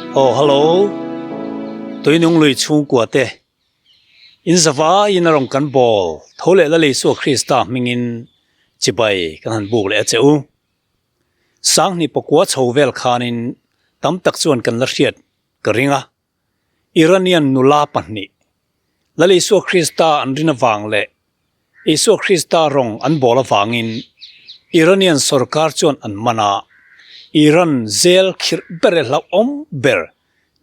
Aw hello Tuinung lui chhungkua te in zavaiin a rawn kan bawl tho leh Lal Isua Krista hmingin chibai kan han buk leh a che u. Sanghnih pakua chho vel khanin tam tak chuan kan la hriat ka ring a. Iranian nula pahnih, Lal Isua Krista an rin avang leh Isua Krista rawng an bawl avangin Iranian sorkar chuan an man a, Iran zel khirh ber e hlauhawm ber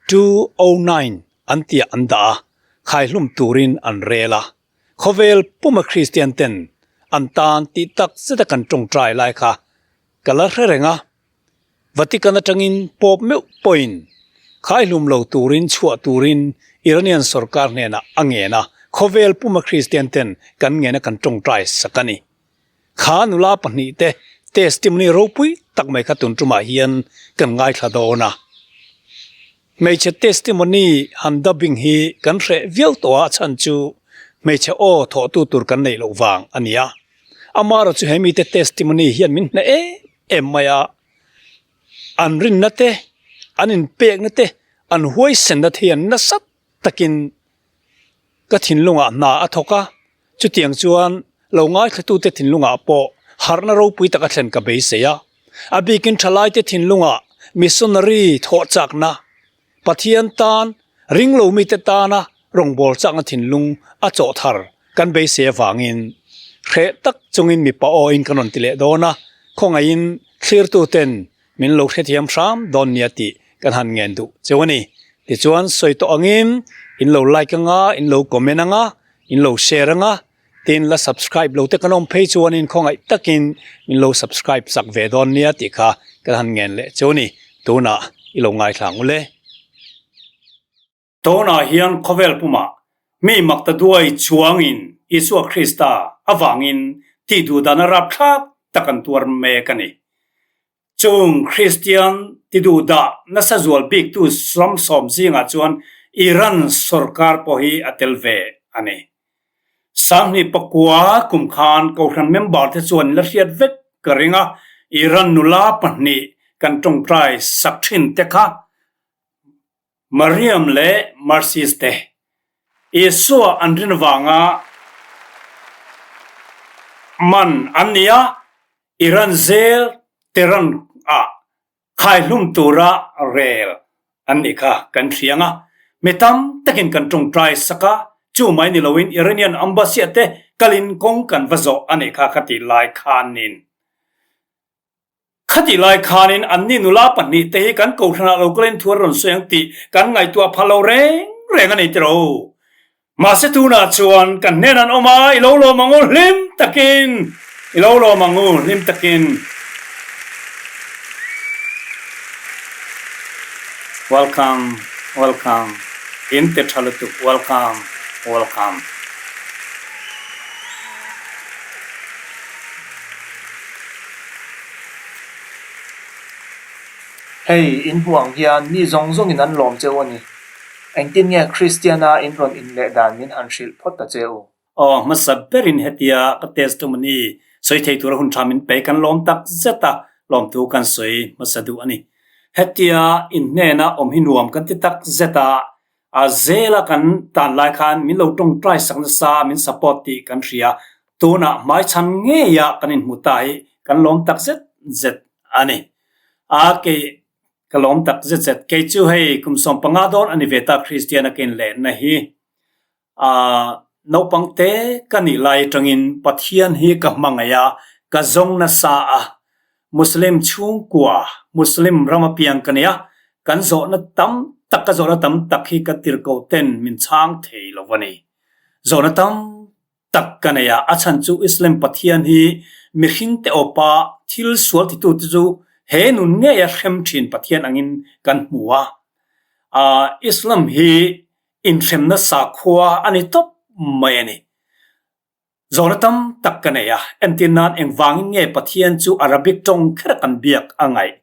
209 an tia an dah a, khaihlum turin an rel a. Khawvel puma Kristian ten an tan tih tak zeta kan tawngtai lai kha ka la hre reng a. Vatican atangin Pope meuh pawhin khaihlum lo turin chhuah turin Iranian sorkar hnenah a ngen a, khawvel puma Kristian ten kan ngen a kan tawngtai sak a ni. Kha nula pahnihte testimony ropui tak mai kha tun tumah hian kan ngaithla dawn a. Hmeichhe testimony han dubbing hi kan hreh viau tawh a, a chhan chu hmeichhe aw thawhtu tur kan neih loh vang a ni a. Amaherawhchu he mite testimony hian min hneh em em mai a, an rinna te, an inpekna te, an huaisenna te hian nasa takin ka thinlungah hna a thawk a, chutiang chuan lo ngaithlatute thinlungah pawh harhna ropui taka thlen ka beisei a. A bikin thalaite thinlungah missionary thawh chakna, Pathian tan, ringlo mite tana rawngbâwl chakna thinlung a chawh thar kan beisei avangin hreh tak chungin mipa awin kan rawn ti leh dawn a, khawngaihin thlirtuten Min lo hrethiam hram dawn nia tih kan han ngen duh cheu a ni. Tichuan sawi tawh angin in lo like anga, in lo comment anga, in lo share anga, tin la subscribe lo te kan awm phei chuanin khawngaih takin min lo subscribe sak ve dawn nia tih kha kan han ngen leh cheu a ni. Tunah i lo ngaithla ang ule. Tunah hian khawvel pumah mi makta duai chuangin Isua Krista avangin tih duh dan a rapthlak tak an tuar mek a ni. Chung Kristian ti duh dah nasa zual biktu ram sawm zingah chuan Iran sorkar pawh hi a tel ve a ni. 2009 kum khan Kohhran member te chuan la hriat vek ka ring a, Iran nula pahnih kan tawngtai sak thin te kha Mariam leh Marsis te Isua an rin vanga man an ni a, Iran zel Tehran ah khaihlum tura rel an nih kha kan hriang a. Mi tam takin kan tawngtai sak a, chu mai ni loin Iranian Embassy ah te kalin kawng kan va zawh a nih kha ka tih lai khanin Khatih lai khanin anni nula pahnihte hi kan kohhranah lo kalin thu an rawn sawi ang tih kan ngaihtuah phal lo reng reng a ni tiro. Mahse tunah chuan kan hnen an awm a, i lo lawm ang u hlim takin, i lo lawm ang u hlim takin. Welcome, welcome, in ti tha lutuk, welcome, welcome. Hei, in hmuh ang hian mi zawng zawngin an lawm che u a ni. Engtin nge Kristiana in rawn inleh dan min han hrilh phawt ta che u? Aw, hmasa berin hetia ka testimony sawi thei tura hun tha min pe kan lawm tak zet a, lawmthu kan sawi hmasa duh a ni. Hetia in hnena awm hi nuam kan ti tak zet a, A zela kan tan lai khan min lo tawngtai sak nasa, min support tih kan hria. Tunah hmaichhan ngeia kan inhmu ta hi kan lawm tak zet zet a ni. A kei ka lawm tak zet zet. Kei chu hei kum 15 dawn a ni ve ta Kristiana ka inlehna hi. A naupang te ka nih lai atangin Pathian hi ka hmangaih a, ka zawng nasa a. Muslim chhungkua, Muslim ram apiang ka nei a, kan zawhna tam tak, ka zawhna tam tak hi ka tirhkoh ten min chhang thei lo a ni. Zawhna tam tak ka nei a, a chhan chu Islam Pathian hi mihring te awpa thil sual titute chu he nun ngeia hrem thin Pathian angin kan hmu a. Islam hi inhremna sakhua a ni tawp mai a ni. Zawhna tam tak ka nei a, entir nan engvangin nge Pathian chu Arabic tawng kher kan biak a ngaih?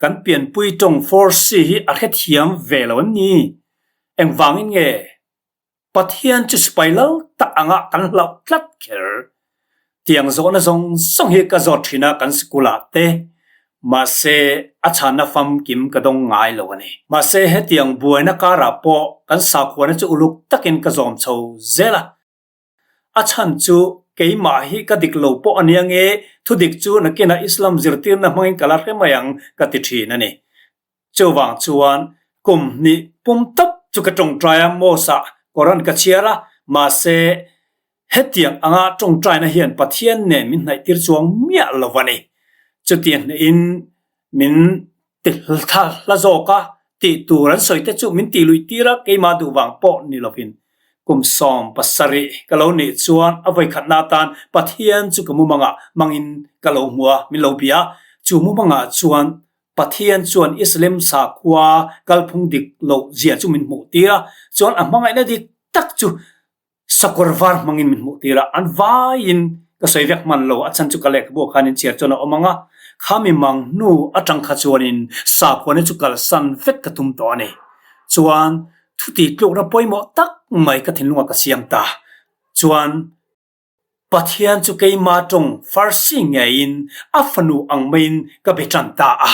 Kan pianpui tawng Farsi hi a hrethiam ve lo em ni? Engvangin nge Pathian chu sipai lal tak anga kan hlauh tlat kher? Tiang zawhna zawng zawng hi ka zawt thin a kan sikul ah te. Mahse, a chhanna famkim ka dawng ngai lo a ni. Mahse, hetiang buaina karah pawh kan sakhuana chu uluk takin ka zawm chho zel a. A chhan chu keimah hi ka dik lo pawh a nia nge, thudik chu nakinah Islam zirtirna hmangin ka la hre mai ang ka ti thin a ni. Chuvang chuan kum hnih pum tawp chu ka tawngtai a, Mosque-ah Koran ka chhiar a, mahse hetiang anga tawngtaina hian Pathian nen min hnaihtir chuang miah lo a ni. Chutiang hnehin min ti hla zawk a, tih tur an sawi te chu min tih luih tir a, keimah duh vang pawh ni lovin kum 70 ka lo nih chuan a vawikhatna atan Pathian chu ka mumangah hmangin ka lo hmu a, min lo bia a, chu mumangah chuan Pathian chuan Islam sakhua kalphung dik loh zia chu min hmuh tir a, chuan a hmangaihna dik tak chu Sakawr var hmangin min hmuh tir a, an vaiin ka sawi vek hman lo, a chhan chu ka lehkhabu ah khan inchhiar chuan a awm ang a, kha mi mang hnu atang kha chuanin sakhuana chu kalsan vek ka tum tawh a ni. Chuan thu tihtlukna pawimawh tak mai ka thinlungah ka siam ta. Chuan Pathian chu keima tawng Farsi ngeiin a fanu ang maiin ka be tan ta a.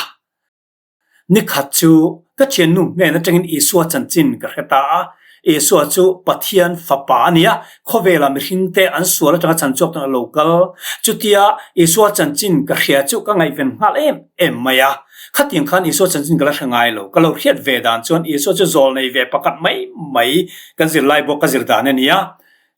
Nikhat chu ka thiannu hnen atangin Isua chanchin ka hre ta a. Isua chu Pathian Fapa a ni a, khawvela mihringte an sual atanga chanchhuak tan a lo kal. Chutia Isua chanchin ka hria chu ka ngaihven nghal em em mai a. Khatiang khan Isua chanchin ka la hre ngai lo. Ka lo hriat ve dan chuan Isua chu zawl nei ve pakhat mai mai kan zirlai bawk ka zir dan a ni a.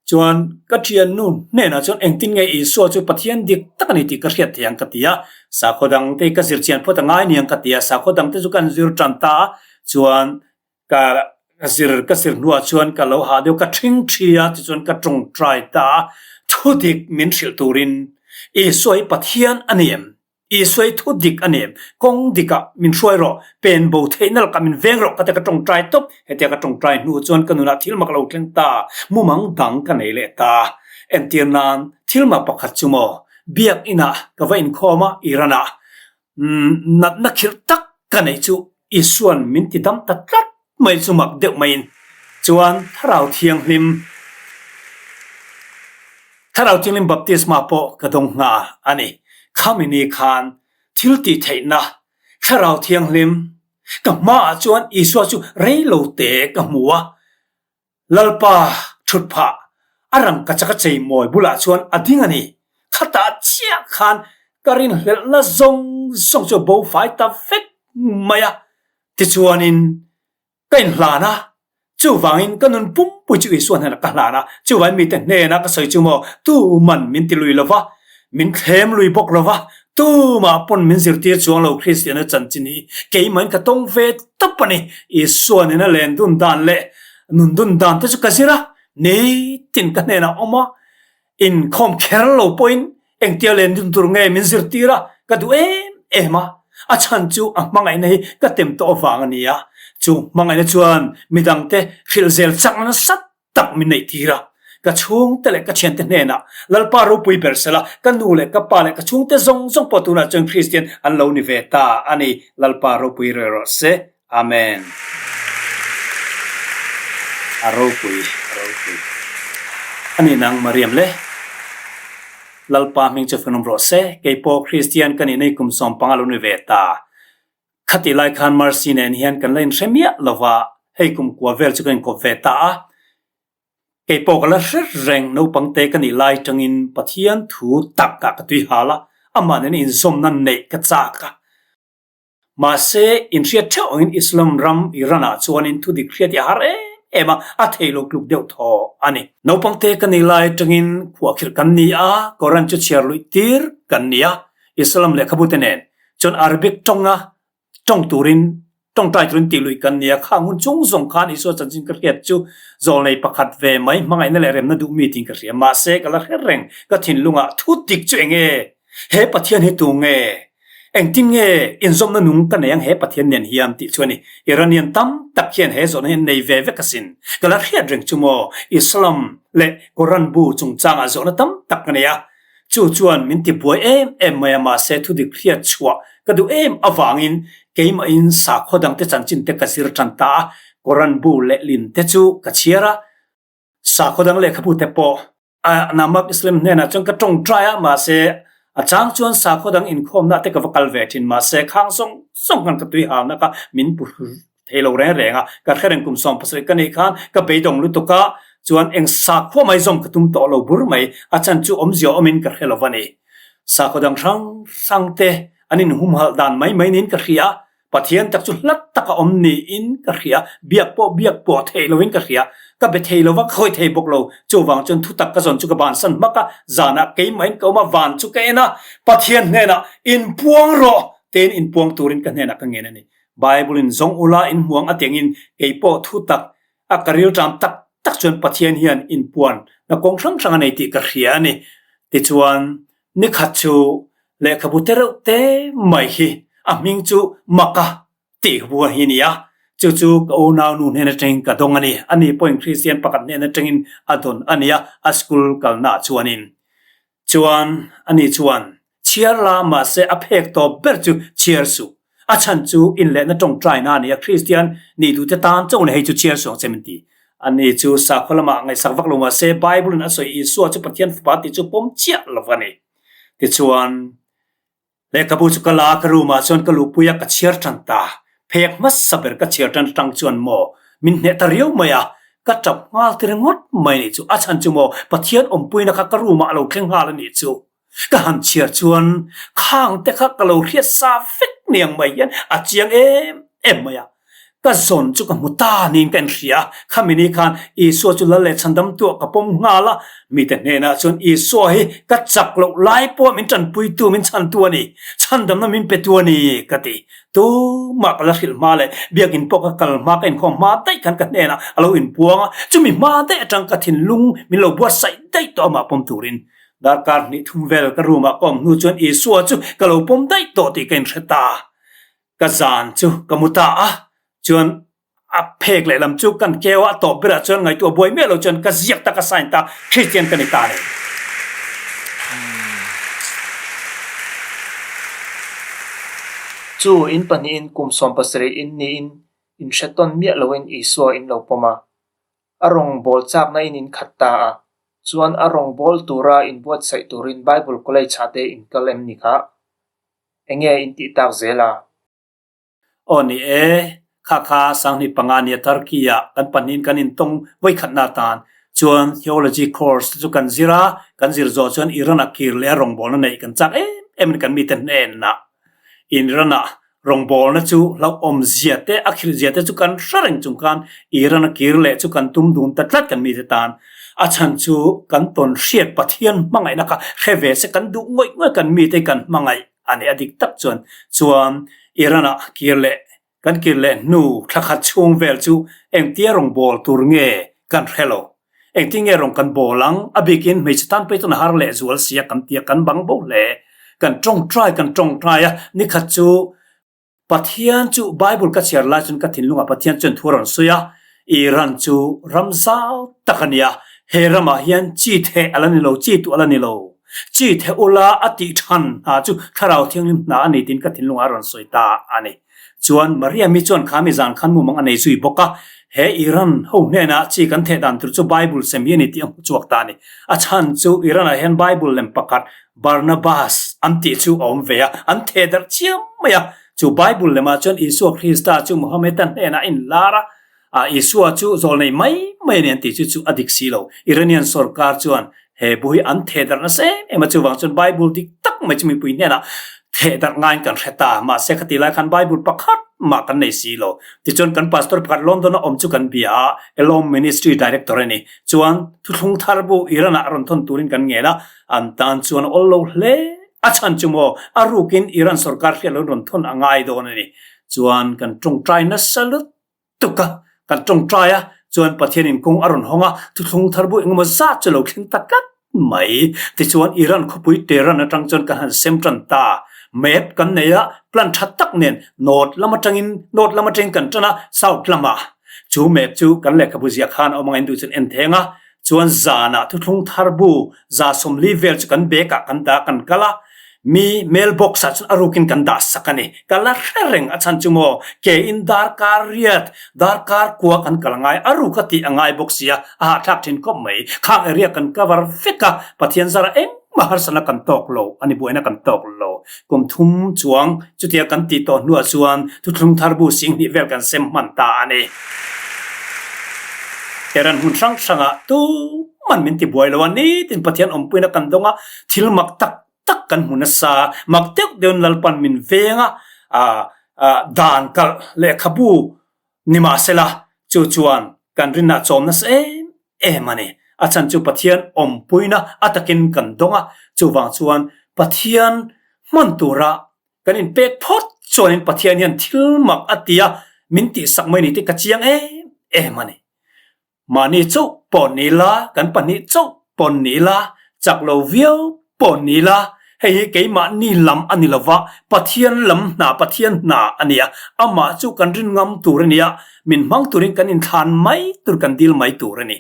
Chuan ka thiannu hnenah chuan engtin nge Isua chu Pathian dik tak a ni tih ka hriat thei ang ka ti a, sakhaw dangte ka zir chian phawt a ngai ni ang ka ti a, sakhaw dangte chu kan zir tan ta a, chuan ka zir ka zir hnuah chuan ka lo hah deuh ka thing thi a, tichuan ka tawngtai ta a, thudik min hrilh turin Isua hi Pathian a ni em? Isua i thu dik a ni. Kawng dikah min hruai rawh, pen bo theihna lakah min veng rawh ka ti a ka tawngtai tawp. Hetia ka tawngtai hnu chuan ka nunah thil mak lo thleng ta, mumang dang ka nei leh ta. Entir nan, thil mak pakhat chu maw, biak inah ka va inkhawm a, Iran ah natna khirh tak ka neih chu Isua'n min ti dam ta tlat mai chu mak deuh maiin chuan Thlarau Thianghlim Thlarau Thianghlim baptisma pawh ka dawng nghal a ni. Khami ni khan thil tih theihna Thlarau Thianghlim ka hmaah chuan Isua chu rei lo te ka hmu a. Lalpa thut phah a rangkachak a chei mawi bulah chuan a ding a ni. Khatah chiah khan ka rinhlelhna zawng zawng chu a bo fai ta vek mai a. Tichuanin ka inhlan a, chuvangin ka nun pumpui chu Isua hnenah ka hlan a, chuvangin mite hnenah ka sawi chu maw, tuman min ti lui lo va, min thlem lui bawk lo va, tumah pawn min zirtir chuang lo Kristiana chanchin hi keimahin ka tawng ve tawp a ni. Isua nena len dun dan leh Nun dun dan te chu ka zir a, nitin ka hnenah awm a, inkhawm kher lo pawhin engtia len dun tur nge min zirtir a, ka duh em em a, a chhan chu a hmangaihna hi ka tem tawh avang a ni a, chu hmangaihna chuan midangte hrilh zel chakna nasa tak min neih tir a, ka chhungte leh ka thiante hnenah Lalpa ropui ber sela, ka nu leh ka pa leh ka chhungte zawng zawng pawh tunah chuan Kristian an lo ni ve ta a ni, Lalpa ropui reh rawh se. Amen. A ropui, a ropui. A ni nang Mariam le. Lalpa hming chu fanawm rawh se. Kei pawh Kristian ka nih nei kum 15 lo ni ve ta. Khatih lai khan Mercy nen hian kan la inhre miah lova, hei kum kua vel chu kan inkawp ve ta a. Kei pawh ka la hre reng naupangte ka nih lai tangin Pathian thu takah ka tui hal a, amah nena inzawmna neih ka chak a. Mahse, inhriat theuh angin Islam ram Iran-ah chuanin thudik hriat hi a har em em a, a thei lo tluk deuh thaw a ni. Naupangte ka nih lai atangin khuahkhirh kan ni a, Koran chu chhiar luih tir kan ni a, Islam lehkhabute nen chuan Arabic tawnga tawng turin tawngtai turin tih luih kan ni a, khang hun chung zawng khan Isua chanchin ka hriat chu zawlnei pakhat ve mai hmangaihna leh remna duh mi tiin ka hria. Mahse, ka la hre reng, ka thinlungah thudik chu eng nge? He Pathian hi tu nge? Engtin nge inzawmna nung ka nei ang he Pathian nen hian tih chu a ni. Iranian tam tak hian he zawhna hi an nei ve vek asin. Ka la hriat reng chu maw Islam leh Quran bu chungchangah zawhna tam tak ka nei a. Chu chuan min ti buai em em mai a mahse thudik hriat chhuah ka duh em avangin keimahin sakhaw dangte chanchin te ka zir tan ta a, Quran bu lehlin te chu ka chhiar a, sakhaw dang lehkhabu te pawh. A Namak Islam hnenah chuan ka tawngtai a, mahse A chang chuan sakhaw dang inkhawmna te ka va kal ve thin mahse khang zawng zawng khan ka tui halna kha min pu thei lo reng reng a, ka hre reng kum 70 ka nih khan ka beidawng lutuk a, chuan eng sakhua mai zawm ka tum tawh lo bur mai, a chan chu awmzia awmin ka hre lo va ni. Sakhaw dang hrang hrang te an inhumhalh dan mai mai niin ka hria, Pathian tak chu hlat taka awm niin ka hria, biak pawh biak pawh theih loin ka hria, ka be thei lo va, ka hawi thei bawk lo, chuvang chuan thutak ka zawn chu ka bansan hmak a, zanah keimahin ka awm a, van chu ka en a, Pathian hnenah inpuang rawh tiin inpuang turin ka hnenah ka ngen a ni. Bible in zawng ula in hmuang a tiangin kei pawh thu tak a ka rilṭam tak tak chuan Pathian hian inpuan na kawng hrang hrang a nei tih ka hria a ni. Tichuan nikhat chu lehkhabu te reuh te mai hi a hming chu Maka tih bua hi a ni a, chu chu ka unau nu hnen atangin ka dawng a ni. Ani pawhin Kristian pakhat hnen atangin a dawn a ni a, a school kalnaah chuanin. Chuan ani chuan, Chhiar la, mahse a phek tawp ber chu chhiar suh. A chhan chu inlehna tawngtaina a ni a, Kristian nih duhte tan chauh ni hei chu chhiar suh ang che min ti. Ani chu sakhaw lamah ngaihsak vak lo mahse Bible-in a sawi Isua chu Pathian Fapa tih chu pawm chiah lo a ni. Tichuan, Lehkhabu chu ka la a, ka room ah chuan ka luhpui a, ka chhiar tan ta. Phek hmasa ber ka chhiar tan atang chuan maw min hneh ta riau mai a, ka tap nghal ti ringawt mai nih chu. A chhan chu maw Pathian awmpuina kha ka room ah a lo thleng nghal a nih chu. Ka han chhiar chuan khang te kha ka lo hriat sa vek niang mai hian a chiang em em mai a. Ka zawn chu ka hmu ta niin ka inhria a, khami ni khan Isua chu lal leh chhandamtuah ka pawm nghal a, mite hnenah chuan Isua hi ka chak loh lai pawh min tanpuitu min chhantu a ni, chhandamna min petu a ni ka ti. Tumah ka la hrilh hma leh biakin pawh ka kal hma ka inkhawm hma daih khan ka hnenah a lo inpuang a, chumi hma daih atang ka thinlung min lo buatsaih daih tawh amah pawm turin. Darkar hnih thum vel ka room ah ka awm hnu chuan Isua chu ka lo pawm daih tawh tih ka inhre ta. Ka zan chu ka mu ta a, chuan a phek leh lam chu kan keu a, a tawp berah chuan ngaihtuah buai miah lo chuan ka ziak ta, ka sign ta, Christian ka ni ta a ni. Chu in pahnihin kum 70 in niin in hre tawn miah loin Isua in lo pawm a, a rawngbâwl châkna in in khat ta a, chuan a rawngbâwl tura inbuatsaih turin Bible College ah te in kal em ni kha? Enge in tih tak zel a? Aw ni e, kha kha Sanghnih panga nia Turkey ah kan pahnihin kan intawng vawikhatna atan chuan Theology course te chu kan zir a, kan zir zawh chuan Iran ah kir leh a rawngbawlna neih kan chak em em in kan mite hnenah Iran ah rawngbawlna chu hlauhawm zia te a khirh zia te chu kan hre reng chung khan Iran a kir leh chu kan tum dun ta tlat kan mite tan a chhan chu kan tawn hriat Pathian hmangaihna kha hre ve se kan duh ngawih ngawih kan mite kan hmangaih a ni. A dik tak chuan chuan Iran ah kir leh kan kir leh hnu thla khat chhung vel chu engtia rawn bawl tur nge kan hre lo. Engtin nge rawn kan bawl ang? A bikin hmeichhe tan pei chuan a har leh zual sia kan tia kan bang bo hle. Kan tawngtai kan tawngtai a, nikhat chu Pathian chu Bible ka chhiar lai chuan ka thinlungah Pathian chuan thu a rawn sawi a, Iran chu ram zau tak a nia, he ramah hian chi theh a la ni lo, chi tuah a la ni lo. Chi theh ula a tih than hna chu Thlarau Thianghlim hna a ni tiin ka thinlungah a rawn sawi ta a ni. Chuan Mariami chuan kha mi zan khan mumang a nei zui bawk a, he Iran ho hnenah chi kan theh dan tur chu Bible sem hi a ni tih a hmu chhuak ta a ni. A chhan chu Iran-ah hian Bible lem pakhat Barnabas an tih chu a awm ve a, an theh darh chiam mai a. Chu Bible lemah chuan Isua Krista chu Muhammad-a hnenah a inlar a, ah Isua chu zawlnei mai mai a ni an tih chu chu a dik si lo. Iranian sorkar chuan he bu hi an theh darh nasa em em a, chuvang chuan Bible dik tak mai chu mipui hnenah theh darh ngaiin kan hre ta. Mahse khatih lai khan Bible pakhat mah kan nei si lo. Tichuan kan pastor pakhat London-a awm chu kan bia a, Elom Ministry Director a ni. Chuan thuthlung thar bu Iran-ah rawn thawn turin kan ngen a, An tan chuan a awl lo hle. A chhan chu maw, a rukin Iran sorkar hriat loin rawn thawn a ngai dawn a ni. Chuan kan tawngtai nasa lutuk a, kan tawngtai a, chuan Pathianin kawng a rawn hawng a, thuthlung thar bu engemaw zat chu lo thleng ta tlat mai. Tichuan Iran khawpui Tehran atang chuan kan han sem tan ta. Map kan nei a, plan tha tak nen North lam atangin North lam atangin kan tan a, South lamah. Chu map chu kan lehkhabu ziah khan a awm ang a, induh chuan en theng a. Chuan zanah thuthlung thar bu 140 vel chu kan bag ah kan dah kan kal a, mi mail box ah chuan a rukin kan dah sak a ni. Ka la hre reng a chhan chu maw, ke in darkar riat, darkar kua kan kal angai, a ruk a tih a ngai bawk sia, a hahthlak thin khawp mai. Khang area kan cover vek a, Pathian zara engmah. mah harsatna kan tawk lo a ni, buaina kan tawk lo. Kum thum chuang chutia kan tih tawh hnuah chuan thuthlung thar bu singhnih vel kan sem hman ta a ni. Tehran hmun hrang hrangah tuman min ti buai lo a, nitin Pathian awmpuina kan dawng a, thil mak tak tak kan hmu nasa, mak deuh deuhin Lalpan min veng a, dan kalh lehkhabu Nimahsela, chu chuan kan rinah chawm nasa em em a ni. A chhan chu Pathian awmpuina a takin kan dawng a, chuvang chuan Pathian hman tura kan inpek phawt chuanin Pathian hian thil mak a ti a, min tihsak mai ni tih ka chiang em em a ni. Mahni chauh pawh ni la, kan pahnih chauh pawh ni la, chak lo viau pawh ni la, hei hi keimahni lam a ni lova, Pathian lam hna, Pathian hna a ni a, amah chu kan rin ngam tur a ni a, min hmang turin kan inthlan mai tur, kan dil mai tur a ni.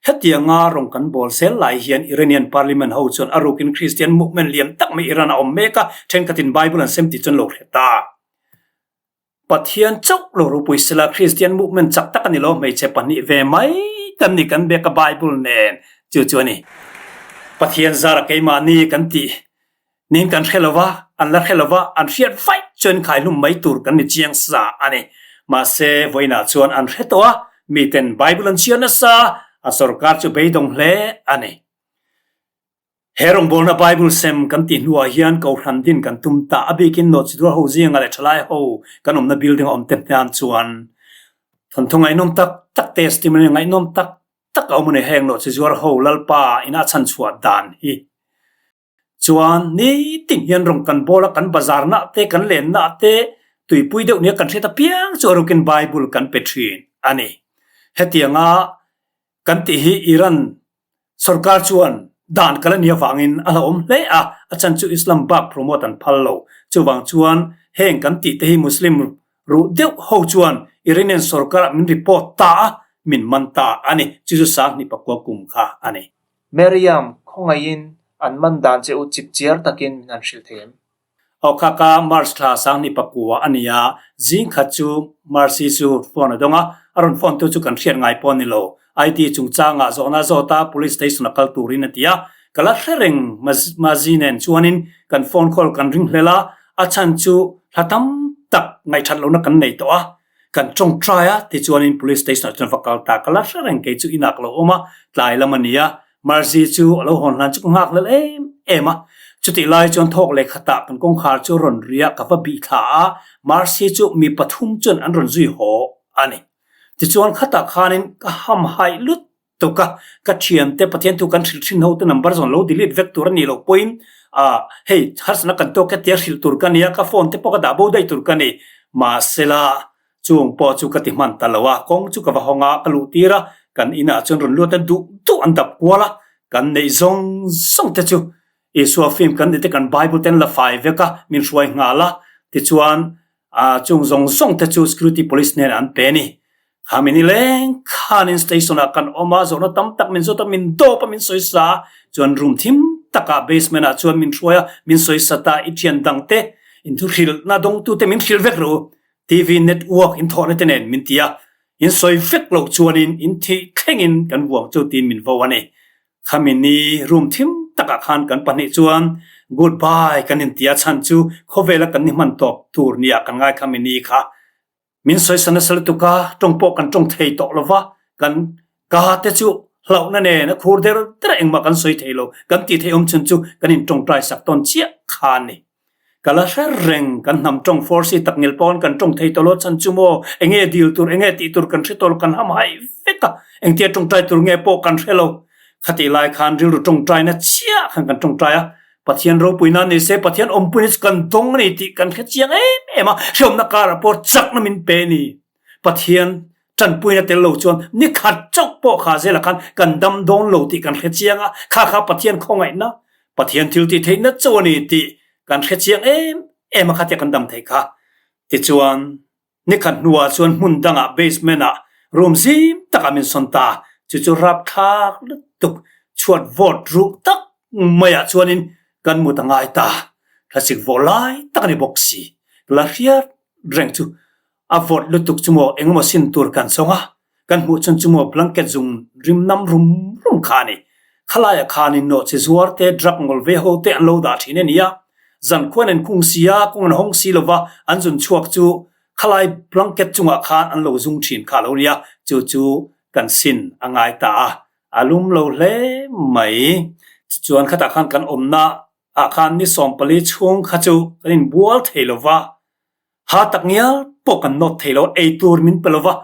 Hetianga rawng kan bawl zel lai hian Iranian Parliament ho chuan a rukin Christian movement lian tak mai Iran a awm mek a, thenkhatin Bible an sem tih chuan lo hre ta. Pathian chauh lo ropui sela Kristian movement chak tak a ni lo, hmeichhe pahnih ve mai kan ni kan beka Bible nen chu chu a ni. Pathian zara keimahni kan tih nin kan hre lova, an la hre lova, an hriat vaih chuan khaihlum mai tur kan ni chiang sa a ni. Mahse vawiinah chuan an hre tawh a, miten Bible an chhiar nasa, a sorkar chu beidawng hle a ni. He rawngbawlna Bible sem kan tih hnuah hian Kohhran din kan tum ta. A bikin Nawhchiduar ho zinga leh thalai ho kan awmna building a awm te hnan chuan thawnthu ngaihnawm tak tak testimony ngaihnawm tak tak a awm a ni. Heng Nawhchizuar ho Lalpa ina a chhanchhuah dan hi chuan nitin hian rawng kan bawl a, kan bazar nah te, kan len nah te tuipui deuh nia kan hriat apiang chu a rukin Bible kan pe thin a ni. Hetianga Kan tih hi Iran sorkar chuan dan kal a nih avangin a hlauhawm hle a, a chhan chu Islam bak promote an phal lo. Chuvang chuan heng kan tih te hi Muslim ruh deuh ho chuan Iranian sorkarah min report ta a, min man ta a ni. Chu chu Sanghnih pakua kum kha a ni. Miriam, khawngaihin an man dan che u chip chiar takin min han hrilh thei em? Awkhaka March thla Sanghnih pakua a ni a, zing khat chu Mercy chu phone a dawng a, a rawn phone tu chu kan hriat ngai pawh a ni lo. IT chungchangah zawhna zawt a police station a kal turin a ti a, ka la hre reng Mazi nen chuanin kan phone call kan ring hlel a, a chhan chu hla tam tak ngaihthat lohna kan nei tawh a, kan tawngtai a tichuanin police station ah chuan va kal ta, ka la hre reng kei chu inah ka lo awm a, tlai lam a ni a, Marzi chu a lo hawn hlan chu ka nghak lel em em a. Chutih lai chuan thawk leh khatah kan kawngkhar chu rawn ri a, ka va bih thla a, Marcy chu mi pathum chuan an rawn zui haw a ni. Tichuan khatah khanin ka ham haih lut tuk a, ka thiante Pathian thu kan hrilh thin ho te number zawn lo delete vek tur a nih loh pawhin ah hei harsatna kan tawk e tia hrilh tur ka ni a, ka phone te pawh ka dah bo daih tur ka ni. Mahsela Chung pawh chu ka ti hman ta lo a, kawng chu ka va hawng a, ka luh tir a, kan inah chuan rawn lut a, duh duh an dap kual a, kan neih zawng zawng te chu Isua film kan neih te kan Bible te an la fai vek a, min hruai nghal a, tichuan ah chung zawng zawng te chu security police hnenah an pe a ni. Kha min ileng khanin station ah kan awm a, zawhna tam tak min zawt a, min dawp a, min sawi sa a, chuan room thim takah basement ah chuan min hruai a, min sawi sat a, i thian dang te inthuhrilhna dawngtute min hrilh vek rawh u, TV network in thawhna te nen min ti a, in sawi vek loh chuanin in thih thlengin kan vuang chu tiin min vo a ni. Khami ni room thim takah khan kan pahnih chuan goodbye kan inti a, chhan chu khawvela kan ni hman tawp tur nia kan ngai khami ni kha. Min sawi sa nasa lutuk a, tawng pawh kan tawng thei tawh lova, kan ka te chu hlauhna nen a khur der der a engmah kan sawi thei lo, kan tih theih awm chhun chu kan intawngtai sak tawn chiah kha a ni. Ka la hre reng, kan hnam tawng force tak ngil pawn kan tawng thei tawh lo chan chu maw, enge dil tur, enge tih tur kan hre tawh lo, kan ham haih vek a, engtia tawngtai tur nge pawh kan hre lo. Khatih lai khan rilru tawngtaina chiah khan kan tawngtai a, Pathian ropuina ni se, Pathian awmpuina chu kan dawng a ni tih kan hre chiang em em a, hrehawmna karah pawh chakna min pe a ni. Pathian tanpuina tel lo chuan ni khat chauh pawh kha zelah khan kan dam dawn lo tih kan hre chiang a, kha kha Pathian khawngaihna, Pathian thil tih theihna chauh a ni tih kan hre chiang em em a khatia kan dam theih kha. Tichuan, ni khat hnuah chuan hmun dangah basement ah room zim takah min sawn ta, chu chu rapthlak lutuk chhuat vawt ruh tak maiah chuanin kan mut a ngai ta, thlasik vawh lai tak a ni bawk si, la hriat reng chu A vawt lutuk chu maw engemaw sin tur kan sawng a, kan hmuh chun chu maw blanket zung rim nam rum rum kha a ni. Khalaiah khanin nawhchi zuar te, drug ngawl ve ho te an lo dah thin a ni a. Zan khuan an kung si a, kawng an hawng si lova, an zun chhuak chu khalai blanket chungah khan an lo zung thin kha a lo ni a, chu chu kan sin a ngai ta a, a lum lo hle mai. Tichuan khatah khan kan awmna ah khan ni 14 chhung kha chu kan inbual thei lova, ha tak ngial pawh kan nawt thei lo, ei tur min pe lova,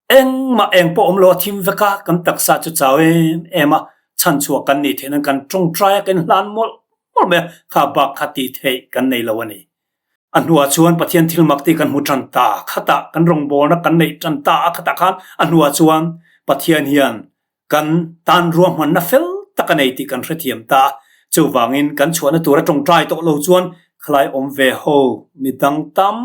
Engmah eng pawh awm lo a thim vek a, kan taksa chu chau em em a, chhanchhuah kan nih theih nan kan tawngtai a, kan hlan mawlh mawlh mai a, kha bak kha tih theih kan nei lo a ni. A hnuah chuan Pathian thil mak tih kan hmu tan ta, khatah kan rawngbawlna kan neih tan ta a, khatah khan a hnuah chuan Pathian hian Kan tan ruahmanna fel tak a nei tih kan hrethiam ta a, chuvangin kan chhuahna tura tawngtai tawh lo chuan khalai awm ve ho mi dang tam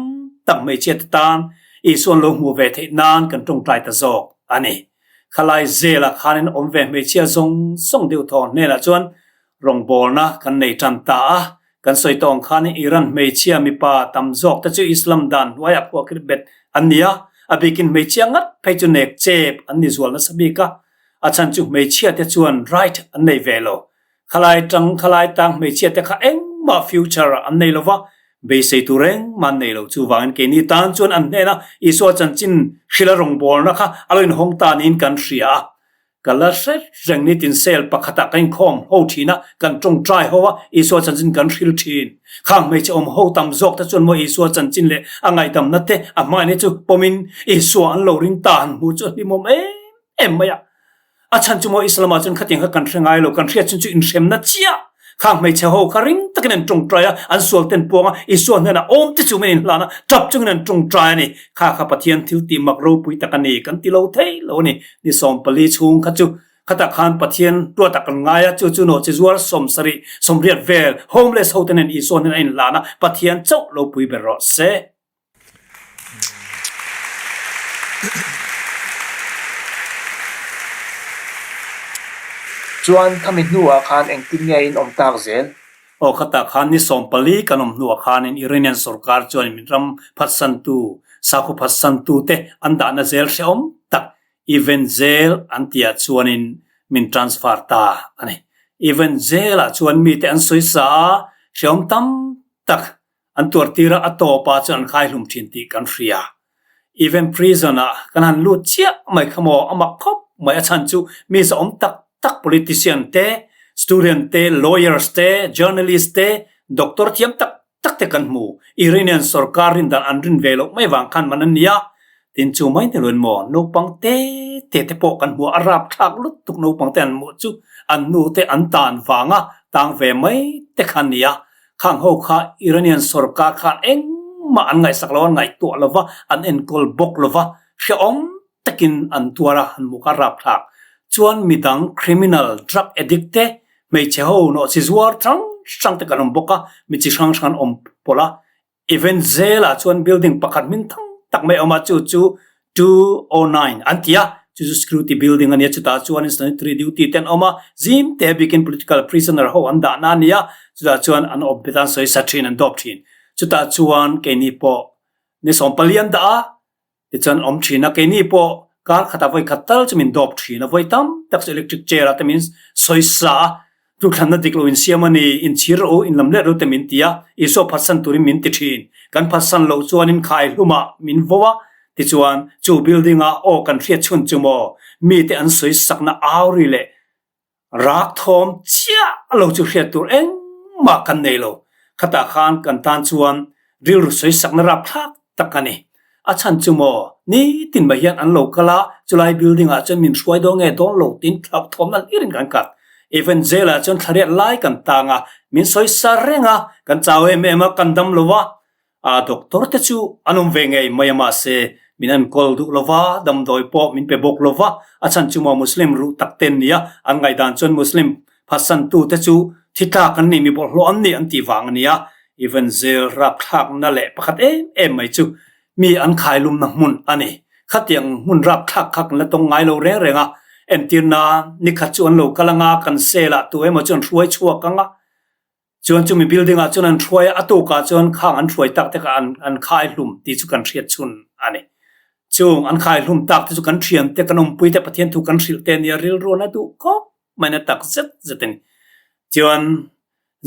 tak hmeichhia te tan Isuan lo hmuh ve theih nan kan tawngtai ta zawk a ni. Khalai zelah khanin awm ve hmeichhia zawng zawng deuh thaw hnenah chuan Rawngbawlna kan nei tan ta a, kan sawi tawh ang khan Iran hmeichhia mipa tam zawk te chu Islam dan hnuaiah khuahkhirh bet an ni a, a bikin hmeichhia ngat phei chu nek chep an ni zual nasa bik a, a chhan chu hmeichhia te chuan right an nei ve lo. Khalai tang khalai tang hmeichhia te kha engmah future an nei lo va, beisei tur engmah an nei lo. Chuvangin keini tan chuan an hnena Isua chanchin hrila rawngbawlna kha a lo inhawng ta niin kan hria a. Ka la hre reng nitin cell pakhatah ka inkhawm ho thin a, kan tawngtai ho a, Isua chanchin kan hril thin. Khang hmeichhe awm ho tam zawk te chuan maw Isua chanchin leh a ngaihdamna te a hmaina chu pawmin Isua an lo ring ta han hmu chu a hlimawm em em mai a. A chhan chu maw Islam ah chuan khatiang kha kan hre ngai lo, kan hriat chhun chu inhremna chiah. Khang hmeichhe ho kha ring takin an tawngtai a, an sual ten puang a, Isua hnenah awm te chungin an inhlan a, tap chungin an tawngtai a ni. Kha kha Pathian thil tih mak ropui tak a ni, kan ti lo thei lo a ni. Ni 14 chhung kha chu khatah khan Pathian ruatah kan ngai a, chu chu nawhchi zuar 70, 80 vel homeless ho te nen Isua hnenah a inhlan a, Pathian chauh lo pui ber rawh se. Chuan khami hnuah khan engtin nge in awm tak zel? Aw khatah khan ni 14 kan awm hnuah khanin Iranian sorkar chuan min ram phatsantu, sakhaw phatsantu te an dahna zel hrehawm tak Event Jail an tihah chuanin min transfer ta a ni. Event Jail-ah chuan mite an sawisa a, hrehawm tam tak An tuartir a, a tawpah chuan an khaihlum thin tih kan hria. Even prison ah kan han lut chiah mai kha maw, a mak khawp mai. A chhan chu mi zahawm tak tak politician te, student te, lawyers te, journalist te, doctor thiam tak tak te kan hmu. Iranian sorkar rin dan an rin ve loh mai vang khan man an ni a. Tin chu mai ni loin maw, naupang te te te pawh kan hmu a, a rapthlak lutuk naupang te an hmuh chu an nu te an tan vanga tang ve mai te kha an ni a. Khang ho kha Iranian sorkar khan engmah an ngaihsak lo, an ngaihtuah lo va, an enkawl bawk lo va, hrehawm takin an tuar a, an muk a rapthlak. Chuan midang criminal, drug addict te, hmeichhe ho nawhchi zuar hrang hrang te kan awm bawk a, mi chi hrang hrang an awm pawlh a. Event zelah chuan building pakhat hming thang tak mai a awm a, chu chu 209 an ti a, chu chu security building a nia, chutah chuan sanitary duty te an awm a, zim te bikin political prisoner ho an dahna a nia, chutah chuan an awm bet a, an sawi sa thin, an dawp thin. Chutah chuan keini pawh ni 14 an dah a, Tichuan awm thin a, keini pawh kar khatah vawi khat tal chu min dawp thin a, vawi tam tak chu electric chair ah te min sawi sa a, duhthlanna dik lo insiam a ni, inchhir rawh u, inlam let rawh u te min ti a, Isua phatsan turin min ti thin. Kan phatsan loh chuanin khai hlumah min vo a, tichuan chu building ah aw kan hriat chhun chu maw, mite an sawi sakna au ri leh Rak thawm chiah lo chu hriat tur engmah kan nei lo. Khatah khan kan tan chuan rilru sawisakna rapthlak tak a ni. A chhan chu maw, nitin mai hian an lo kal a, chulai building ah chuan min hruai dawn nge dawn lo tiin thlauhthawmna hlirin kan kat. Even jail ah chuan thlariat lai kan tang a, min sawisa reng a, kan chau em em a, kan dam lo a, A doctor te chu an awm ve ngei mai a mahse min enkawl duh lo va, damdawi pawh min pe bawk lo va, a chhan chu maw Muslim ruh tak te an ni a, an ngaihdan chuan Muslim phatsantu te chu thi tlak an ni, mi bawlhhlawh an ni an tih vang a ni a, even zel rapthlakna leh pakhat em em mai chu mi an khailumna hmun a ni. Khatiang hmun rapthlak kha kan la tawng ngai lo reng reng a, entirna nikhat chu an lo kal anga kan cell ah tu emaw chu an hruai chhuak anga, Chuan chumi building ah chuan an hruai a, a tukah chuan khang an hruai tak te kha an an khai hlum tih chu kan hriat chhun a ni. Chung an khai hlum tak te chu kan thian te, kan awmpui te, Pathian thu kan hrilh te nia rilru an a duh khawp mai na tak zet zet a ni. Chuan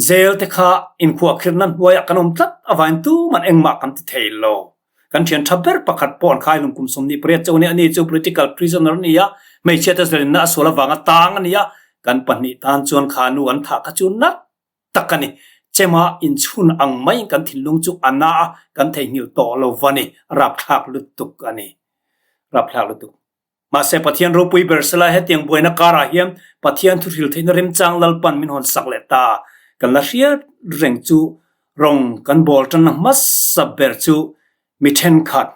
Jail te kha inkhuahkhirhna hnuaiah kan awm tlat avangin tuman engmah kan ti thei lo. Kan thian tha ber pakhat pawh an khai lung kum 28 chauh a ni. Ani chu political prisoner a ni a, hmeichhia te zalenna a sual avanga tang a ni a, kan pahnih tan chuan kha nu an thah kha chu nat tak a ni. Chema inchhun ang maiin kan thinlung chu a na a, kan theihnghilh tawh lo va ni. Rapthlak lutuk a ni. Rapthlak lutuk. Mahse, Pathian ropui ber sela hetiang buaina karah hian Pathian thuhril theihna remchang Lalpan min hawn sak leh ta. Kan la hriat reng chu rawng kan bawl tanna hmasa ber chu mi thenkhat,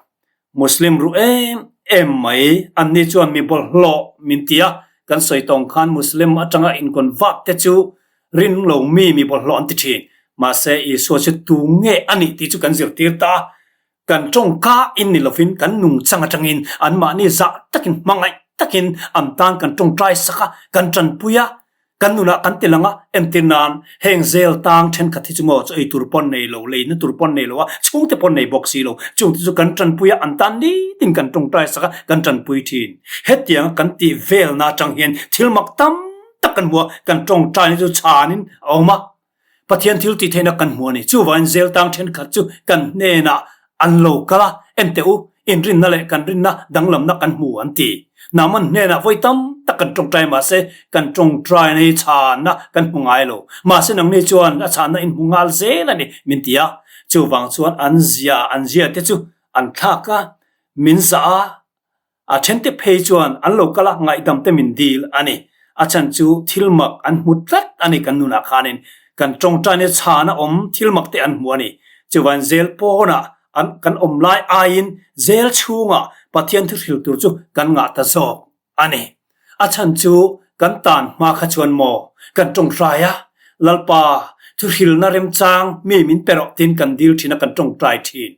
Muslim ruh em em mai, anni chuan mi bawlhhlawh min ti a, kan sawi tawng khan Muslim atanga inconvert te chu rin lo mi mi bawlhhlawh an ti thin. Mahse, Isua chu tu nge a nih tih chu kan zirtir ta a, Kan tawngka in ni lovin kan nungchang atangin anmahni zah takin hmangaih takin an tan kan tawngtai sak a, kan tanpui a, kan nunah kan ti lang a, entir nan heng zel tang thenkhat hi chu maw chu ei tur pawn nei lo, leina tur pawn nei lo a, chhungte pawn nei bawk si lo, chungte chu kan tanpui a, an tan nitin kan tawngtai sak a, kan tanpui thin. Hetianga kan tih velna atang hian thil mak tam tak kan hmu a, kan tawngtaina chu chhanin a awm a. Pathian thil tih theihna kan hmu a ni. Chuvangin zeltang thenkhat chu kan hnenah an lo kal a, Enteh u, inrinna leh kan rinna danglamna kan hmu an ti. Nahman hnenah vawi tam tak kan tawngtai mahse kan tawngtaina hi chhanna kan hmu ngai lo. Mahse nangni chuan a chhanna in hmu nghal zel a ni min ti a. Chuvang chuan an zia an zia te chu an thlak a, min zah a, A thente phei chuan an lo kal a, ngaihdam te min dil a ni. A chhan chu thil mak an hmu tlat a ni kan nunah khanin. Kan tawngtaina chhan a awm thil mak te an hmu a ni. Chuvain zel pawnah an kan awm lai aiin zel chhungah Pathian thuhril tur chu kan ngah ta zawk a ni. A chhan chu kan tan hma kha chuan maw kan tawngtai a, Lalpa thuhrilna remchang mi min pe rawh tiin kan dil thin a kan tawngtai thin.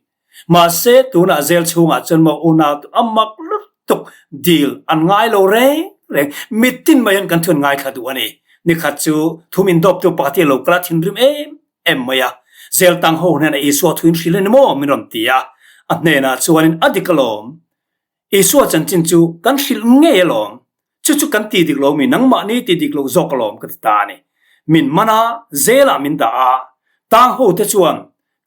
Mahse, tunah zel chhungah chuan maw unau tu a mak lutuk dil an ngai lo reng reng. Mitin mai hian kan thu an ngaithla duh a ni. Nikhat chu thu min dawptu pakhat hi a lo kal a, thinrim em em mai a. Zel tang ho hnenah Isua thu in hrilh a ni maw? min rawn ti a. A hnenah chuanin a dik alawm. Isua chanchin chu kan hrilh ngei alawm. Chu chu kan ti dik lo mi, nangmahni ti dik lo zawk alawm ka ti ta a ni. Min man a, zelah min dah a. Tang ho te chuan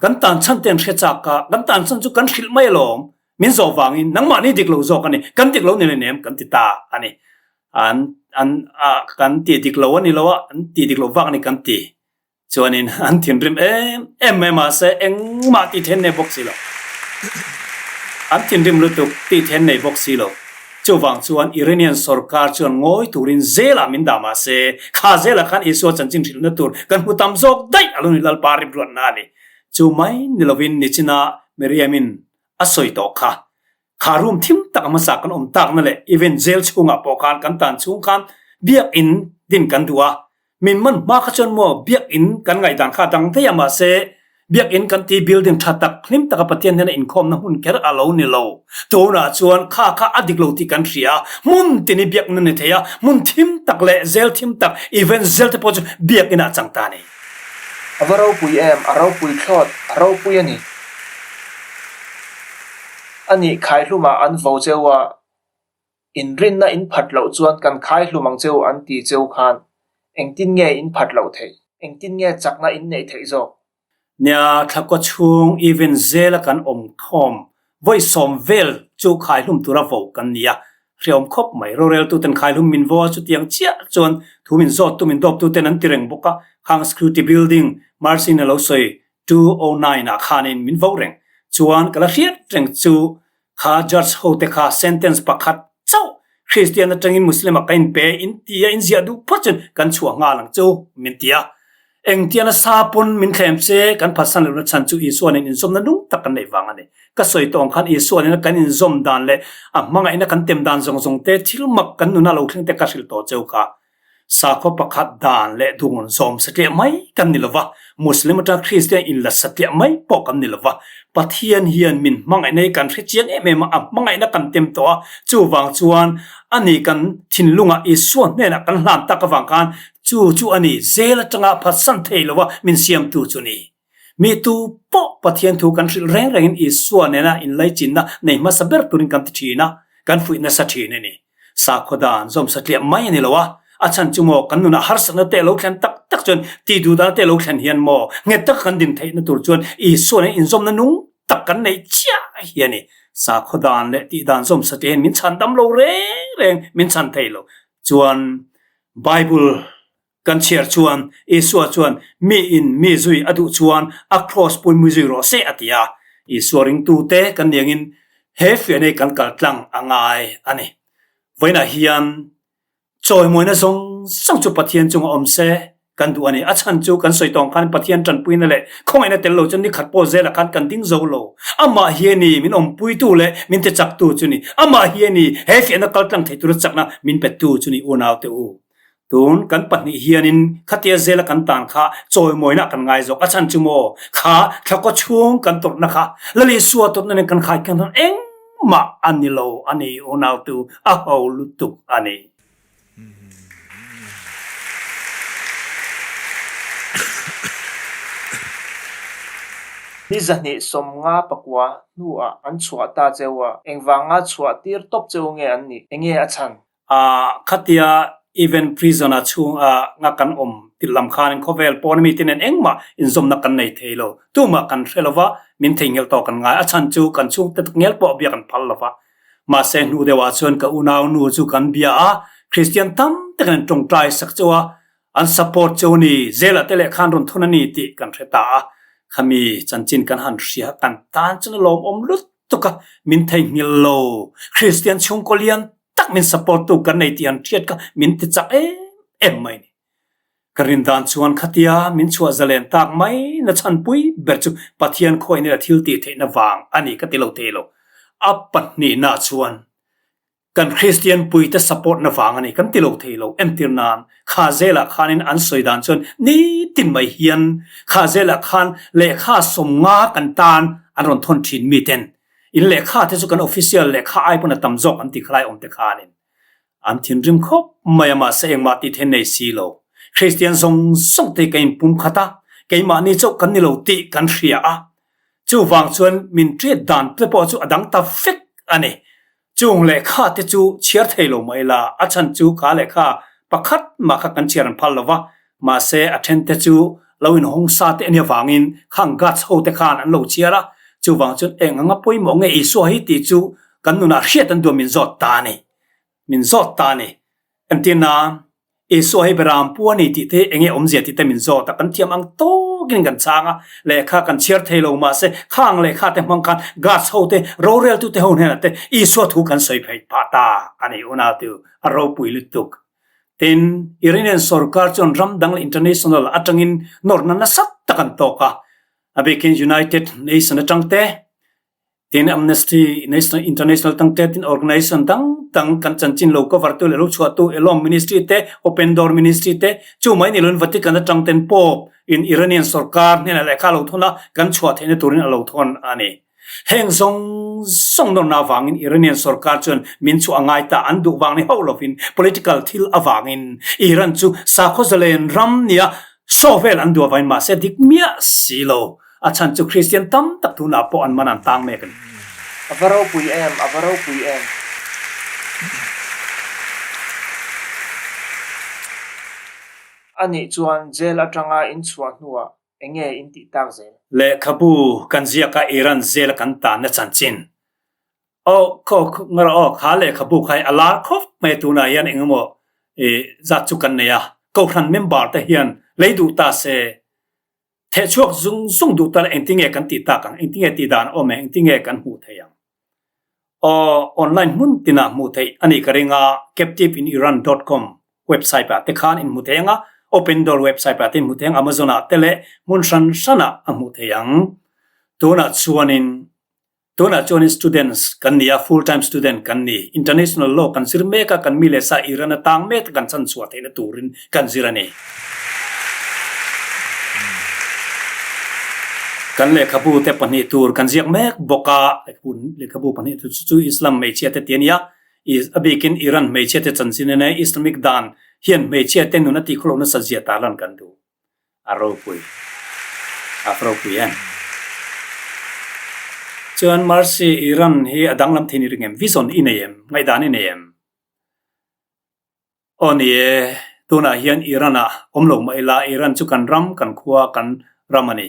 kan tan chhan te an hre chak a, kan tan chhan chu kan hrilh mai alawm. Min zawh vangin nangmahni dik lo zawk a ni, kan dik lo ni le nem kan ti ta a ni. An, an, a, kan ti dik lo a ni lo a, an ti dik lo vak a ni kan ti. Chuanin an thinrim em em mai mahse engmah tih then nei bawk si lo. An thinrim lutuk tih then nei bawk si lo. Chuvang chuan Iranian sorkar chuan ngawi turin zelah min dah mahse kha zelah khan Isua chanchin hrilhna tur kan hmu tam zawk daih a lo ni Lalpa rimruatna a ni. Chu mai ni lovin nichina Miriamin a sawi tawh kha. Kha room thim tak hmasa kan awm takna leh event jail chhungah pawh khan kan tan chhung khan biakinn din kan duh a, min man hma kha chuan maw biakinn kan ngaihdan kha a dang daih a mahse biakinn kan ti building tha tak hlim taka Pathian hnena inkhawmna hmun kher a lo ni lo. Tunah chuan kha kha a dik lo tih kan hria a, hmun tin hi biakinn a ni thei a, hmun thim tak leh jail thim tak event jail te pawh chu biakinn ah chang ta a ni. A va ropui em? A ropui thlawt, a ropui a ni. A nih khaihlumah an vo cheu a, inrinna in phat loh chuan kan khaihlum ang cheu an ti cheu khan engtin nge in phat loh theih? Engtin nge chakna in neih theih zawk? Nia, thlakua chhung even zela kan awm khawm vawi sawm vel chu khaihlum tura vo kan ni a, hreawm khawp mai. Roreltuten khaihlum min vo a, chutiang chiah chuan thu min zawttu min dawptuten an ti reng bawk a, khang security building Mercy-in a lo sawi 209 ah khanin min vo reng chuan ka la hriat reng chu kha judge ho te kha sentence pakhat chauh Christian atangin Muslim ah ka in pe in ti a in ziah duh phawt chuan kan chhuah nghal ang chu min ti a engtian a sa pawn min thlem che kan phatsan lohna chhan chu Isua nen inzawmna nung tak kan neih vang a ni ka sawi tawh ang khan Isua nena kan inzawm dan leh a hmangaihna kan tem dan zawng zawng te thil mak kan nuna lo thleng te ka hrilh tawh cheu kha Sakhaw pakhat dan leh dun zawm satliah mai kan ni lova, Muslim atanga Kristian inla satliah mai pawh kan ni lova. Pathian hian min hmangaihna hi kan hre chiang em em a, a hmangaihna kan tem tawh a, chuvang chuan ani kan thinlungah Isua hnenah kan hlan tak avang khan chu chu a ni, zel atanga phatsan thei lova min siamtu chu ni. Mi tu pawh Pathian thu kan hrilh reng rengin Isua nena inlaichinna nei hmasa ber turin kan ti thin a, kan fuih nasa thin a ni. Sakhaw dan zawm satliah mai a ni lo a. A chhan chu maw kan nunah harsatna te a lo thlen tak tak chuan tih duh dana te a lo thlen hian maw nghet taka kan din theihna tur chuan Isua nen inzawmna nung tak kan neih chiah hi a ni. Sakhaw dan leh tih dan zawm sa te hian min chhan dam lo reng reng, min chhan thei lo. Chuan Bible Kan chhiar chuan Isua chuan mi in mi zui a duh chuan a kraws pui mi zui rawh se a ti a. Isua ringtute kan niangin he fiah nei kan kal tlang a ngai a ni. Vawiinah hian chawimawina zawng zawng chu Pathian chunga awm se kan duh a ni. A chhan chu kan sawi tawng khan Pathian tanpuina leh khawngaihna tel lo chuan ni khat pawh zelah khan kan ding zo lo. Amah hi a ni min awmpuitu leh min tichaktu chu ni. Amah hi a ni he fiahna kal tlang thei tura chakna min petu chu ni unaute u. Tun kan pahnih hianin khatia zela kan tan kha chawimawina kan ngai zawk. A chhan chu maw? Kha thlakaw chhung kan tawrhna kha Lal Isua tawrhna nen kan khai khian chuan engmah a ni lo a ni, unautu a ho lutuk a ni. Ni 259 hnuah an chhuah ta cheu a, engvanga chhuah tir tawp cheu nge an nih? Enge a chhan? A khatia even prison a chhung a nga kan awm tirh lam khanin khawvel pawn ami te nen engmah inzawmna kan nei thei lo. Tumah kan hre lova, min theihnghilh tawh kan ngai. A chhan chu kan chhungte tak ngial pawh bia kan phal lova. Mahse hnu deuhah chuan ka unau nu chu kan bia a, Kristian tam tak in an tawngtai sak chauh a, an support chauh a ni, jail ah te leh khan rawn thun a ni tih kan hre ta a. Khami chanchin kan han hria kan tan chuan a lawmawm lutuk a, min theihnghilh lo. Kristian chhungkaw lian tak min support tu kan nei tih an hriat kha min ti chak em em mai ni. Ka rin dan chuan khatia min chhuah zalen tak mai na chhanpui ber chu Pathian khawiin ila thil tih theihna vang a ni ka ti lo thei lo. A pahnihna chuan kan Kristian puite support na vang a ni kan ti lo thei lo. Entir nan kha zelah khanin an sawi dan chuan nitin mai hian kha zelah khan lehkha 50 kan tan an rawn thawn thin miten In lehkha te chu kan official lehkha ai pawn a tam zawk an ti khalai awm te khanin an thinrim khawp mai a mahse engmah tih theih nei si lo. Kristian zawng zawng te ka inpum khat a, keimahni chauh kan ni lo tih kan hria a, chuvang chuan min treat dan te pawh chu a dang ta vek a ni. Chung lehkha te chu chhiar thei lo mah ila, a chhan chu kha lehkha pakhat mah kha kan chhiar an phal lo va, mahse a then te chu lo inhawng sa te ania vangin khang guards ho te khan an lo chhiar a, chuvang chuan eng anga pawimawh nge Isua hi tih chu kan nunah hriat an duh min zawt ta a ni, min zawt ta a ni. Entirna, Isua hi Beram pu a ni tih te hi enge awmzia tih te min zawt a, kan thiam ang tawkin kan chhang a, lehkha kan chhiar thei lo mahse khang lehkha te hmang khan guards ho te, roreltu te ho hnenah te Isua thu kan sawi phei phah ta a ni unautu, a ropui lutuk. Tin, Iranian sorkar chuan ram dang leh international atangin nawrhna nasa tak an tawk a, a bikin United Nation atang te, Tin, Amnesty International tang te, tin organization dang dang kan chanchin lo cover tu leh lo chhuah tu Elom Ministry te, Open Door Ministry te, chu mai ni loin Vatican atang ten Pope in Iranian sorkar hnenah lehkha a lo thawn a, kan chhuah theihna turin a lo thawn a ni. Heng zawng zawng nawrna avangin Iranian sorkar chuan min chhuah a ngai ta, an duh vang ni hauh lovin political thil avangin Iran chu sakhaw zalen ram nia show vel an duh avangin mahse dik miah si lo. A chhan chu Kristian tam tak tunah pawh an man an tang mek a ni. A va ropui em, a va ropui em. A nih chuan jail atanga in chhuah hnuah enge in tih tak zel? Lehkhabu kan ziak a Iran jail a kan tanna chanchin. Aw khaw ngar aw kha lehkhabu kha hi a lar khawp mai tunah hian engemaw zat chu kan nei a, Kohhran member te hian lei duh ta se Theh chhuak zung zung duh tal engtinge kan tih tak ang, engtinge tih dan a awm e, engtinge kan hmuh theih ang? Aw, online hmun tinah hmuh theih a nih ka ring a, captiveinIran dot com website ah te khan in hmu thei ang a, Open Door website ah te in hmu thei ang, Amazon ah te leh hmun hran hranah a hmuh theih ang. Tunah chuanin Tunah chuanin students kan ni a, full time student kan ni. International law kan zir mek a, kan mi leh sa Iran a tang mek a kan chhan chhuah theihna turin kan zir a ni. Kan lehkhabu te pahnih tur kan ziak mek bawk a, lehkhabu pahnih tur chu chu Islam hmeichhia te ti a nia, a bikin Iran hmeichhia te chanchin a nia, Islamic dan hian hmeichhia te nun a tihkhawlh nasa zia tarlan kan duh. A ropui. A ropui em? Chuan Mercy Iran hi a danglam thei ni ring em? Vision i nei em? Ngaihdan i nei em? Aw ni e. Tunah hian Iran ah awm lo mah ila Iran chu kan ram, kan khua, kan ram a ni.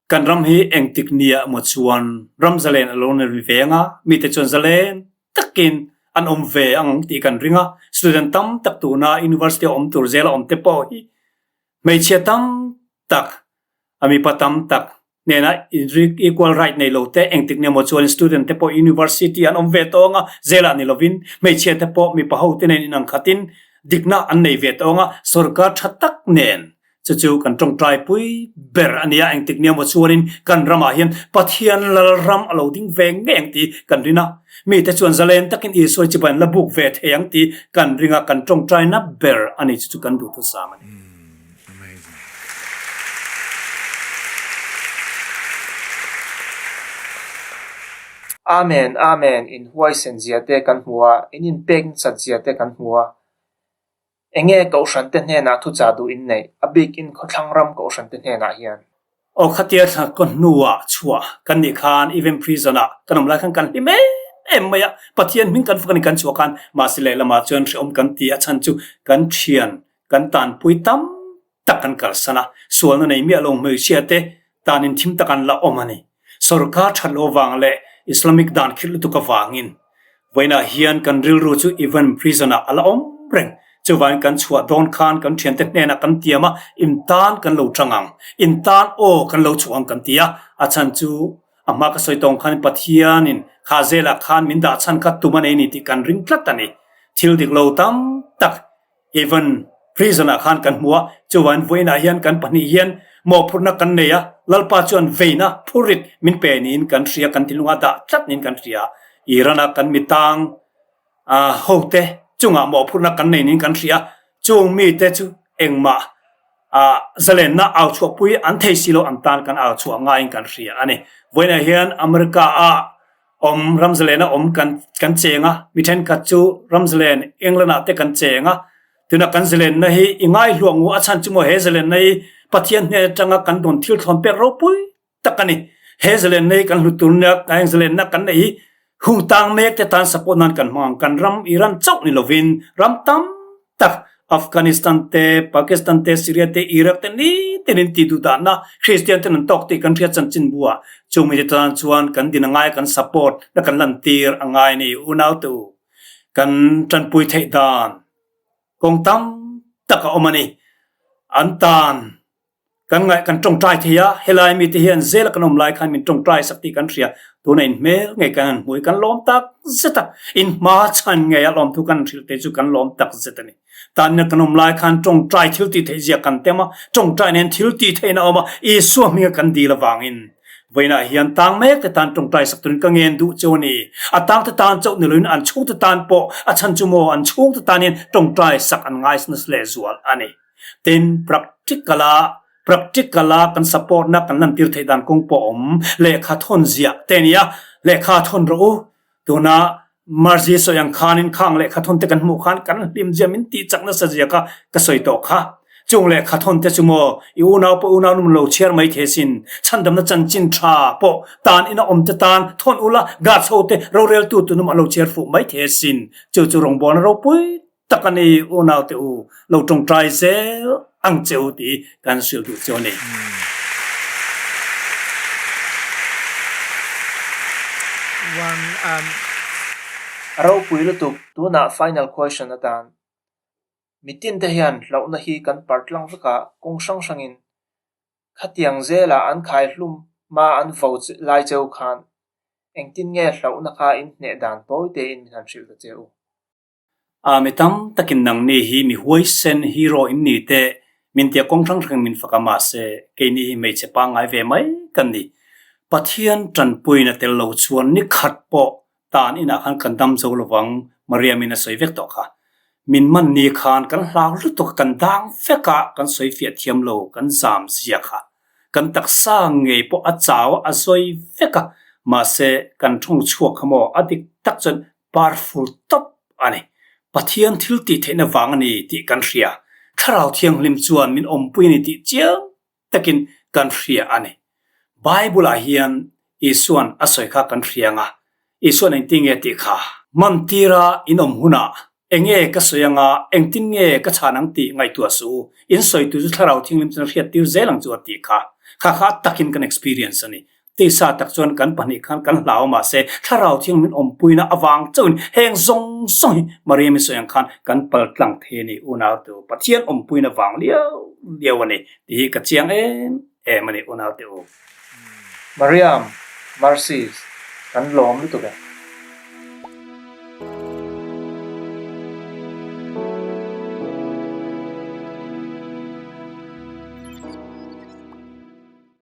Kan ram hi engtik nia emaw chuan ram zalen a lo ni ri ve anga, mite chuan zalen takin an awm ve ang tih kan ring a. Student tam tak tuna university a awm tur zela awm te pawh hi hmeichhia tam tak, a mipa tam tak nena equal right nei lo te engtik nia maw chuan student te pawh university an awm ve tawh anga, zelah ni lovin hmeichhia te pawh mipa ho te nen inang khatin dikna an nei ve tawh anga, sorkar tha tak nen Chu chu kan tawngtaipui ber a nia, engtik nia maw chuanin kan ramah hian Pathian Lalram a lo ding ve ngei ang tih kan rin a. Mite chuan zalen takin Isua chibai an la buk ve thei ang tih kan ring a, kan tawngtaina ber a ni. Chu chu kan duhthusam a ni. Amen, Amen, in huaisen zia te kan hmu a, in inpek nasat zia te kan hmu a. Enge Kohhran te hnenah thuchah duh in neih, a bik in khawthlang ram Kohhran te hnenah hian? Aw khatia thla kaw hnuah chhuah kan nih khan even prison ah kan awm lai khan kan hlim em em mai a, Pathian hming kan fak a ni kan chhuah khan mahse lehlamah chuan hrehawm kan ti a chhan chu kan thian kan tanpui tam tak kan kalsan a, sualna nei miah lo hmeichhia te tan in thim tak an la awm a ni. Sorkar that lo vang leh Islamic dan khirh lutuk avangin vawiinah hian kan rilru chu even prison ah a la awm reng. Chuvangin kan chhuah dawn khan kan thiante hnenah kan tiam a, in tan kan lo tang ang, in tan aw kan lo chhuah ang kan ti a, a chhan chu a hma ka sawi tawng khan Pathianin kha zelah khan min dah chhan kha tum a nei a ni tih kan ring tlat a ni. Thil dik lo tam tak Even prison ah khan kan hmu a, chuvain vawiinah hian kan pahnih hian mawhphurhna kan nei a, Lalpa chuan veina phurrit min pe niin kan hria, kan thinlunga dah tlat niin kan hria. Iran a kan mitang hote chungah mawhphurhna kan nei niin kan hria, chung mite chu engmah zalenna au chhuahpui an thei si lo an tan kan au chhuah ngaiin kan hria a ni. Vawiinah hian America ah Awm Ramzalen a awm kan kan cheng a, mi thenkhat chu Ramzalen England ah te kan cheng a, tuna kan zalenna hi i ngaihluah ngu a chhan chu maw he zalenna hi Pathian hnen atanga kan dawn thil thlawn pek ropui tak a ni. He zalenna hi kan hlut tur nia heng zalenna kan neih hi hung tang mek te tan support nan kan hmang ang, kan ram Iran chauh ni lovin ram tam tak Afghanistan te, Pakistan te, Syria te, Iraq te nitin in ti duh dahna Kristian ten an tawk tih kan hriat chanchin bu ah chung mite tan chuan kan din a ngai kan support na kan lantir a ngai a ni. Unau te u, kan tanpui theih dan kawng tam tak a awm a ni. An tan Kan ngaih kan tawngtai thei a, helai mite hian zela kan awm lai khan min tawngtai sak tih kan hria. Tuna in hmel ngei kan han hmu i kan lawm tak zet a, in hma chhan ngei a lawmthu kan hrilh te chu kan lawm tak zet a ni. Tanina kan awm lai khan tawngtai thil tih theih zia kan tem a, tawngtai nen thil tih theihna a awm a, Isua hminga kan dil avangin vawiinah hian tang mek te tan tawngtai sak turin ka ngen duh cheu a ni. A tang te tan chauh ni loin an chhungte tan pawh a chhan chu maw an chhungte tan hian tawngtai sak an ngai nasa lehzual a ni. Tin, practical a practical a kan support na kan lantir theih dan kawng pawh a awm. Lehkha thawn ziah te a ni a, lehkha thawn rawh u. Tuna Marzi sawi ang khanin khang lehkha thawn te kan hmuh khan kan hlim zia min tih chak nasa zia kha ka sawi tawh kha. Chung lehkha thawn te chu maw i unau pawh unau num lo chhiar mai thei sin. Chhandamna chanchin tha pawh tan ina awm te tan thawn ula guards ho te roreltu tunum an lo chhiar fuh mai thei sin. Chu chu rawngbawlna ropui tak a ni unaute u lo tawngtai zel ang che u tih kan hrilh duh chu a ni. A ropui lutuk tunah final question atan mitin te hian hlauhna hi kan par tlang vek a, kawng hrang hrangin khatiang zelah an khai hlum hma an vo lai cheu khan engtin nge hlauhna kha in hneh dan tawi tein min han hrilh ta che u. A mi tam takin nangni hi mi huaisen hero in ni teh min tia kawng hrang hrang min fak a mahse keini hi hmeichhe pangngai ve mai kan ni. Pathian tanpuina tel lo chuan ni khat pawh tan inah khan kan dam zo lovang Mariamin a sawi vek tawh kha. Min man ni khan kan hlau lutuk a kan dang vek a kan sawi fiah thiam lo kan zam zia kha. Kan taksa ngei pawh a chau a zawi vek a mahse kan thawng chhuak kha maw a dik tak chuan Powerful tawp a ni. Pathian thil tih theihna vang a ni tih kan hria. Thlarau Thianghlim chuan min awmpui a ni tih chiang takin kan hria a ni. Bible-ah hian Isua'n a sawi kha kan hria ang a, Isua'n engtin nge tih kha? Mantira in awm hunah. Enge ka sawi anga, engtin nge ka chhan ang tih ngaihtuah suh u, in sawi tu chu Thlarau Thianghlim chuan a hriat tir zel ang chu a tih kha. Kha kha a takin kan experience a ni. Tisa tak chuan kan pahnih khan kan hlau mahse Thlarau Thianghlim awmpuina avang chauhin heng zawng zawng hi Mariam-i sawi ang khan kan pal tlang thei a ni unaute u, Pathian awmpuina vang liau liau a ni tih hi ka chiang em em a ni unaute u. Mariam, Mercies, kan lawm lutuk e.